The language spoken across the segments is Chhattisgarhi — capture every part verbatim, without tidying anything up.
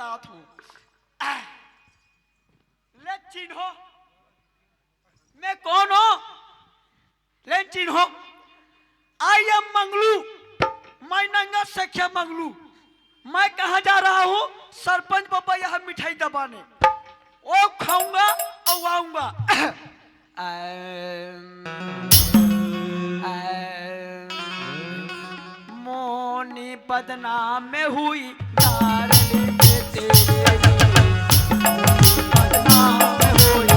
बात हूँ। ले चिन्हो, मैं कौन हूँ? ले चिन्हो, I am मंगलू, my नंगा सख्या मंगलू। मैं कहाँ जा रहा हूँ? सरपंच बब्बा यहाँ मिठाई दबाने। वो खाऊंगा और आऊंगा। अम, अम, मोनी बदनाम हुई, darling, तेरे बदनाम हुई।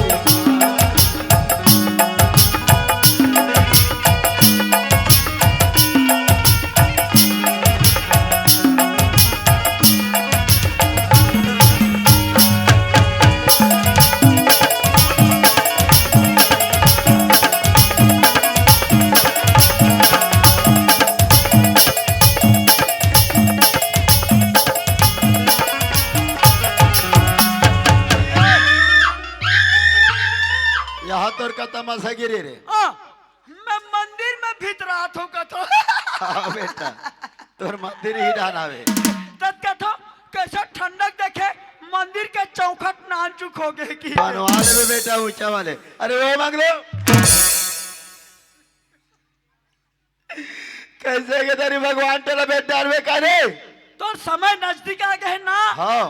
यहाँ तोर का तमाशा गिरी रे। आ, मैं मंदिर में भीतरात हूँ कथो। हाँ बेटा, तोर मंदिर ही डाल आवे। तब कथो, कैसे ठंडक देखे, मंदिर के चौखट नान चुक हो गए कि। बनवा लेबे बेटा, ऊंचा वाले। अरे वो मांग लो। कैसे के तेरी भगवान तेरा बेटा रे का रे? तोर समय नजदीक आ गए ना। हाँ।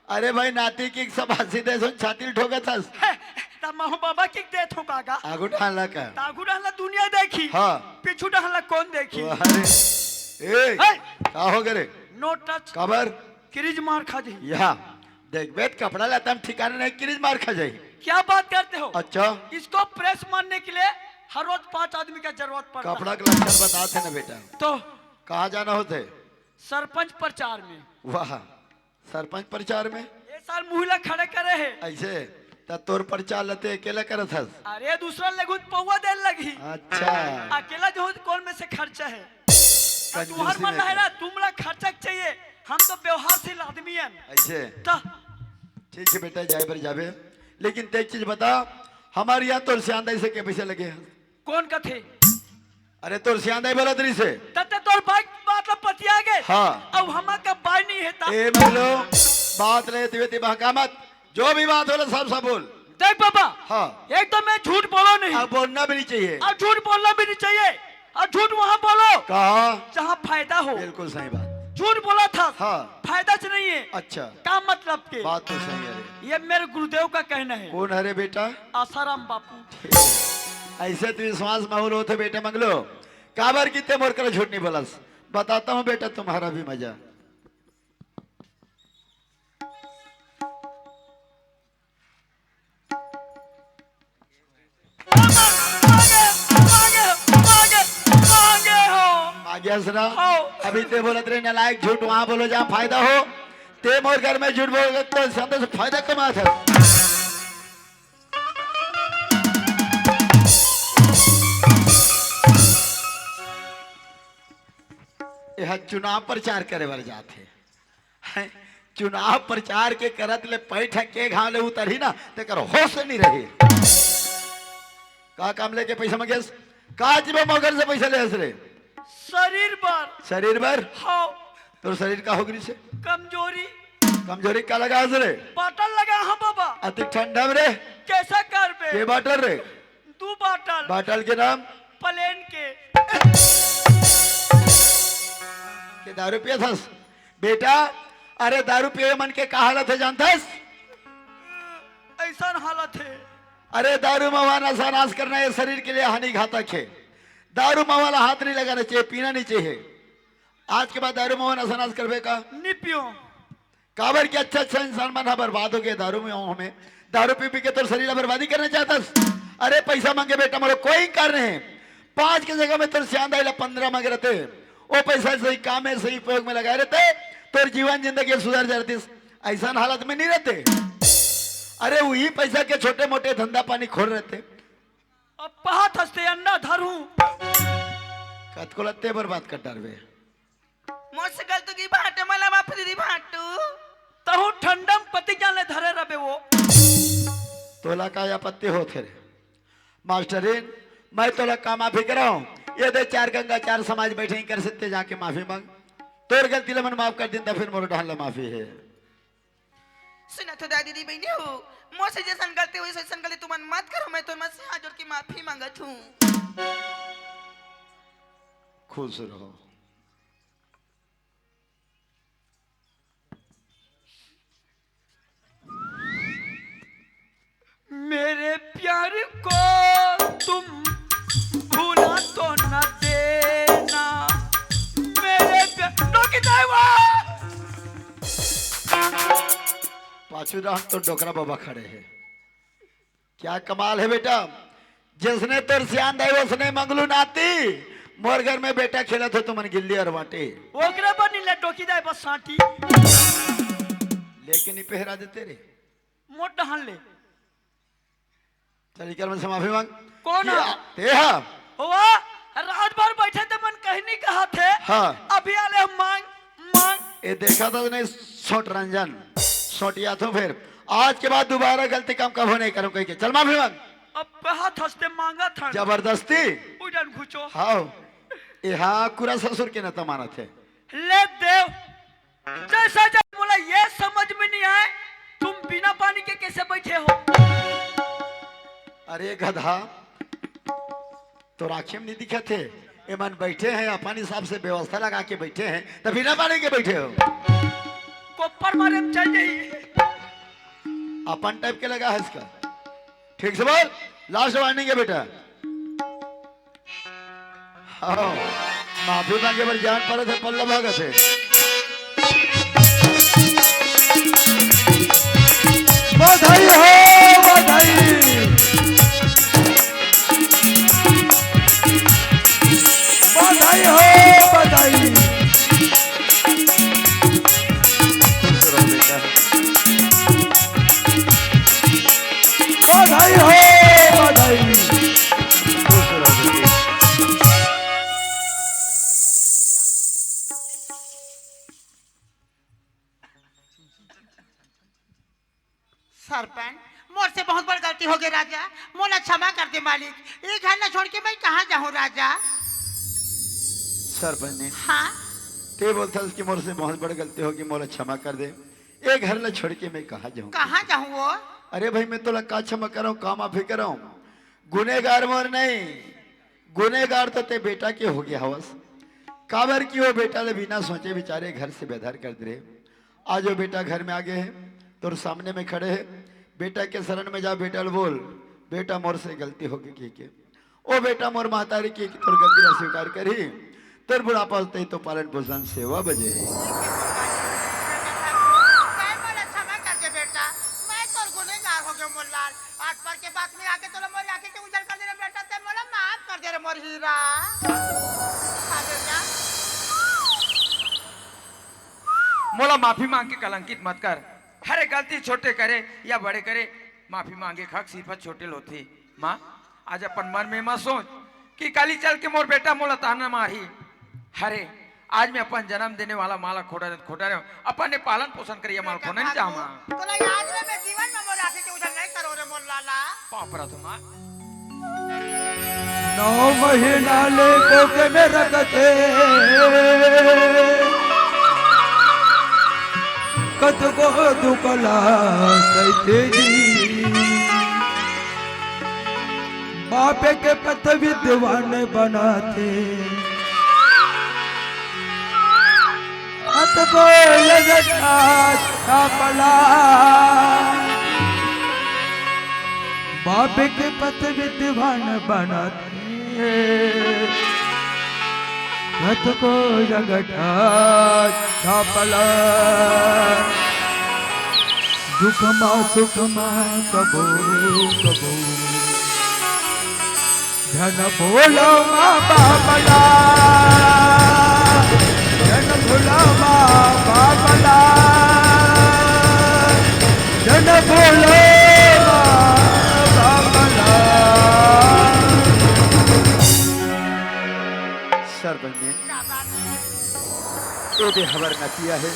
अरे भाई, नाती की सब हंसी दे सुन, छाती ठोकत हस। हे, त महू बाबा की दे ठोकागा। आगू डाला का? त आगू डाला दुनिया देखी। हाँ। पीछू डाला कौन देखी? अरे, ए, हे। का हो गए रे? No touch। काबर? किरीज मार खा जाई। यहाँ, देख बे, कपड़ा लत्ता में ठिकाना नहीं, किरीज मार खा जाई। क्या बात करते हो? अच्छा। इसको प्रेस मारने के लिए हर रोज पांच आदमी का जरूरत पड़ता है। कपड़ा के लक्षण बताते ना बेटा। तो? कहाँ जाना होते? सरपंच प्रचार में। वाह, सरपंच प्रचार में? ये साल मुहिला खड़े करे है। ऐसे? त तोर प्रचार लते अकेला करत हस? अरे, दूसरा लगुत पौवा देन लगी। अच्छा। अकेला जो हो तो कौन में से खर्चा है? अब कंजूसी तुहर मन नहीं है कर। ना, तुमला खर्चा के चाहिए। हम तो व्यवहारशील आदमी हैं। ऐसे? त? ठीक है बेटा, जाए बर जाबे। लेकिन ते एक चीज बता, हमारे यहाँ तोर सियान दाई से के पैसे लगे हैं? कौन कथे? अरे तोर सियान दाई बोलत रही से। तते तोर बाई बात ला पतिया गे। हाँ। अब हमा का बाई नहीं है ता। ए बोलो, बात ले तिवे ती बहका मत। जो भी बात होला सब सब बोल। देख बाबा। हाँ। एक तो मैं झूठ बोलो नहीं। अब बोलना भी नहीं चाहिए। और झूठ बोलना भी नहीं चाहिए। और झूठ वहाँ बोलो। कहाँ? जहाँ फायदा हो। बिल्कुल सही बात। झूठ बोला था। हाँ। फायदा से नहीं है। अच्छा। काम मतलब के। बात तो सही है रे। ये मेरे गुरुदेव का कहना है। कौन है रे बेटा? आसाराम बापू। ऐसे तो विश्वास माहौल होते बेटे मंगलो। काबर किते मोर कर झूठ नहीं बोलस। बताता हूँ बेटा तुम्हारा भी मजा। मांगे, मांगे, मांगे, मांगे हो। मांगे हंसना। हो। अभी ते बोलत रहे नालायक झूठ वहां बोलो जहाँ फायदा हो। ते मोर घर में झूठ बोल तो संदेश फायदा कमात है। यह चुनाव प्रचार करे बर जात हे। हैं? चुनाव प्रचार के करत ले पैठ के घाव ले उतरही ना, तेकर होश नहीं रही। का काम लेके पैसा मांगेस? का जीबे मोर घर से पैसा ले हस रे? शरीर बर। शरीर बर? हाँ। तोर शरीर का हो गई से? कमजोरी। कमजोरी का लगा हस रे? बाटल लगा हाँ बाबा। अति ठंडा में रे? कैसा करबे? के बाटल रे? दू बाटल। बाटल के नाम? प्लेन के। के दारू पियत हस? बेटा, अरे दारू पिए मन के का हालत है जानथस? ऐसन हालत है। अरे दारू मवा नशा नाश करना ये शरीर के लिए हानि घातक है। दारू मवा ला हाथ नहीं लगाना चाहिए, पीना नहीं चाहिए। आज के बाद दारू मवा नशा नाश करबे का? नहीं पियो। काबर के अच्छा अच्छा इंसान मन ह बर्बाद हो गए दारू में, हमें दारू पी पी के तोर शरीर ला बर्बादी करना चाहतस। अरे पैसा मांगे बेटा मोरो कोई इनकार नहीं। पाँच के जगह में तोर सियान दाई ला पन्द्रह मांगे रहते, वो पैसा सही काम में सही उपयोग में लगाए रहते, तोर जीवन जिंदगी सुधर जातीस। ऐसा हालत में नहीं रहते। अरे वही पैसा के छोटे मोटे धंधा पानी खोल रहते। अब पहात हंसते अंडा धरू। कतको लत्ते बर्बाद कर डारबे। मोर से गलती की भांटू, मला माफ दे दी भांटू। तहु ठंडम पति जाने धरे रबे वो। तोला का आपत्ति होथे रे? मास्टरीन, मैं तोला का माफी कराऊं? ये दे चार गंगा चार समाज बैठे कर सकते, जाके माफी मांग। तोर गलती ला मन माफ कर दिन, त फिर मोर ढाल ला माफी है। सुना तो दाई दीदी बहिनी हो, मोर से जैसन गलती होइस वैसन गलती तुमन मत करो, मैं तुमन से हाथ जोड़ के माफी मांगत हूँ। खुश रहो। मेरे प्यार को तुम भूला तो न देना, मेरे प्यार, डोकी दाई वा। पाछू राम तो डोकरा बाबा खड़े हैं। क्या कमाल है बेटा, जैसने तोर सियान दाई वैसने मंगलू नाती। मोर घर में बेटा खेलत हो तुमन गिल्ली और बांटे। ओकरे बर नी ले डोकी दाई बस सांटी। लेकिन नी पहरा देते रे। मोट डहन ले। चल, इकर मन से माफी मांग। कौन कि है? आ-, ते हा। ओवा, रात भर बैठे ते मन कहीं नहीं कहा थे। हाँ। अभी आले हम मांग, मांग। ए देखा था नहीं, सोट रंजन, सोटिया तो फिर आज के बाद दोबारा गलती काम कभो नहीं करूँ कह के। चल माफी मांग। अब कहा था ते मांगा था। जबरदस्ती। उड़न घुचो। हाँ। ए हाँ, कुरा ससुर के न तो मानत है। ले देव। जैसा जब बोला, ये समझ में नहीं आए, तुम बिना पानी के कैसे बैठे हो? अरे गधा, तोर आँखी में नहीं दिखत हे? एमन बैठे हैं, अपन हिसाब से व्यवस्था लगा के बैठे हैं, तो बिना पानी के बैठे हो? कोपर मारे में चल जाई। अपन टाइप के लगा है इसका। ठीक से बोल, लास्ट वार्निंग है बेटा। हाँ, माफी मांगे बर जान पड़त हे, पल्ला भागत हे। बधाई हो, बधाई। बधाई हो, बधाई। खुश रहो बेटा। बधाई हो, बधाई। खुश रहो बेटी। सरपंच, मोर से बहुत बड़ गलती हो गई राजा, मोला क्षमा कर दे मालिक। ये घर ला छोड़ के मैं कहाँ जाहूँ राजा? सरपंच ने हाँ? ते बोलथस कि मोर से बहुत बड़ गलती होगी, मोला क्षमा कर दे। ये घर ला छोड़ के मैं कहाँ जाहूँ? कहाँ जाहूँ वो? अरे भाई, मैं तोला का क्षमा कराऊँ, का माफी कराऊँ? गुनेगार मोर नहीं, गुनेगार तो ते बेटा के हो गया हवस। काबर कि वो बेटा ले बिना सोचे विचारे घर से बेदर कर दे रहे। आज वो बेटा घर में आ गए हैं, तोर सामने में खड़े हैं। बेटा के शरण में जा, बेटा ले बोल, "बेटा, मोर से गलती हो गई," कह के। "ओ बेटा, मोर महतारी के तोर गलती ला स्वीकार करही, तोर बुढ़ापा होते ही तो पालन पोषण सेवा बजे है।" मैं बोला, "क्षमा कर दे बेटा, मैं तोर गुनेगार हो गयो मोर लाल। आज पर के बाद में आके तोला मोर आंखें के उजल कर दे रे बेटा, ते मोला माफ कर दे रे मोर हीरा।" अरे जा। मोला माफी मांग के कलंकित मत कर। हरे गलती छोटे करे या बड़े करे, माफी मांगे के हक सिर्फ छोटे ल होथे। माँ, आज अपन मन में मत सोच कि काली चल के मोर बेटा मोला ताना मारही। हरे, आज मैं अपन जन्म देने वाला माँ ला खोटा, खोटा रहे, अपन ने पालन पोषण करिया माँ ला खोना नहीं चाहा माँ। तोला याद रे, मैं जीवन में मोर आंखें के उजल नहीं करो रे मोर लाला। पाँव परत हों माँ। नौ महीना ले कोख में रखथे, कतको दुख ला सहिथे जी। बाप के पत विद्वान बनाथे, कतको लगत छापला। बाप के पत विद्वान बनाथे, कतको जगत छापला। दुख मा सुख मा कबो कबो, झन भूलो माँ बाप ला, झन भूलो माँ बाप ला, झन भूलो माँ बाप ला। सरपंच ने ए दे हबर नतिया है,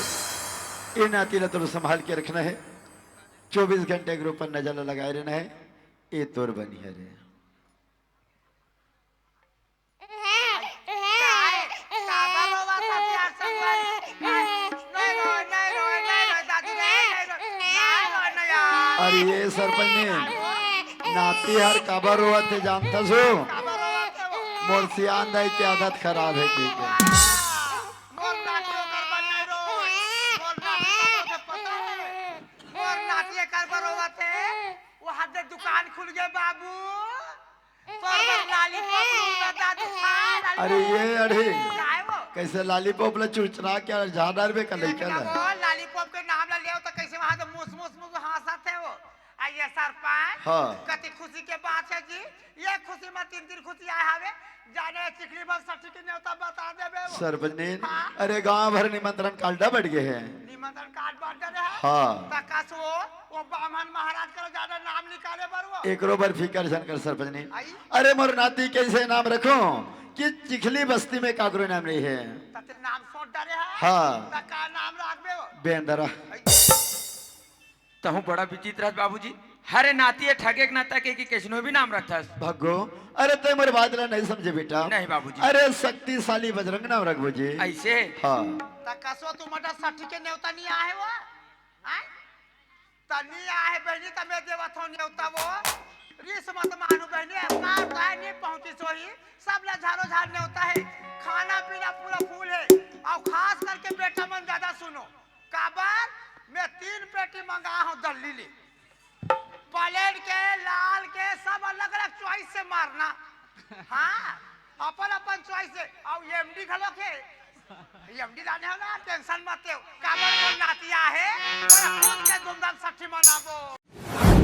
ए नाती ला तोर संभाल के रखना है, चौबीस घंटे के ऊपर नजर ला लगाए रहना है। ए तोर बनी है रे। काय? काबर रोवत हस यार संगवारी? काय? नहीं रोए, नहीं रोए, नहीं रोए, दादू, नहीं, नहीं रोए। नहीं अरे ये सरपंचनी, नाती हर काबर रोवत हे जानथस हो? मोर सियान दाई के आदत खराब हे, ठीक हे। मोर नाती ओकर बर नहीं रोवत। मोर नाती काबर रोवत हे पता हे? मोर नाती एकर बर रोवत हे। वो हद दुकान खुल गए बाबू। तोर बर lollipop लूंगा दादू, खा lollipop। अरे ये अड़ही, काय वो? कैसे lollipop ला चुरचुरा के जा डारबे का लइका ला? वो lollipop के नाम ला लेव त कैसे वहां से मुस मुस मुस हंसत हे वो। आ ये सरपंच, हाँ। कति खुशी के बात हे जी, ये खुशी में तीन तीन खुशी आए हवे, जाने चिखली बस्ती के नेवता बता देबे वो। सरपंचनी, हाँ। अरे गांव भर निमंत्रण card बंट गए हे। निमंत्रण card बंट रहे हे? हाँ। त कस वो, वो बामन महाराज कर ज्यादा नाम निकाले बर वो। एकरो बर फिकर झन कर सरपंचनी। आई? अरे मोर नाती कैसे नाम रखूं कि चिखली बस्ती में काकरो नाम नहीं हे। त ते नाम सोच डरे हे? हाँ। त का नाम रखबे वो? बेंदरा। आई। तहूँ बड़ा विचित्र हस बाबूजी। हरे नाती हे ठगे के नाता के कि कैसनो भी नाम रखथस। भग्गो, अरे ते मोर बात ला नहीं समझे बेटा। नहीं बाबूजी। अरे शक्तिशाली बजरंग नाम रखबो जी। ऐसे? हाँ। त कसो तू मटा साठी के नेवता नहीं आहे वो? हैं? त नहीं आहे बहनी, त मैं देवत हूँ नेवता वो। रिस मत मानू बहनी, अब का होता है, नहीं पहुंची सोही। सब ला झारो झार नेवता हे। खाना पीना पूरा full हे। और खास करके बेटा मन ज्यादा सुनो। काबर? मैं तीन पेटी मंगा हूँ दल्ली ले। Plain के, लाल के, सब अलग-अलग choice से मारना। हाँ, अपन-अपन choice से। और M D घलो के, M D लाने हो ना, tension मत लेव। काबर मोर नाती आहे, मैं खुद के धूमधाम साठी मनाबो।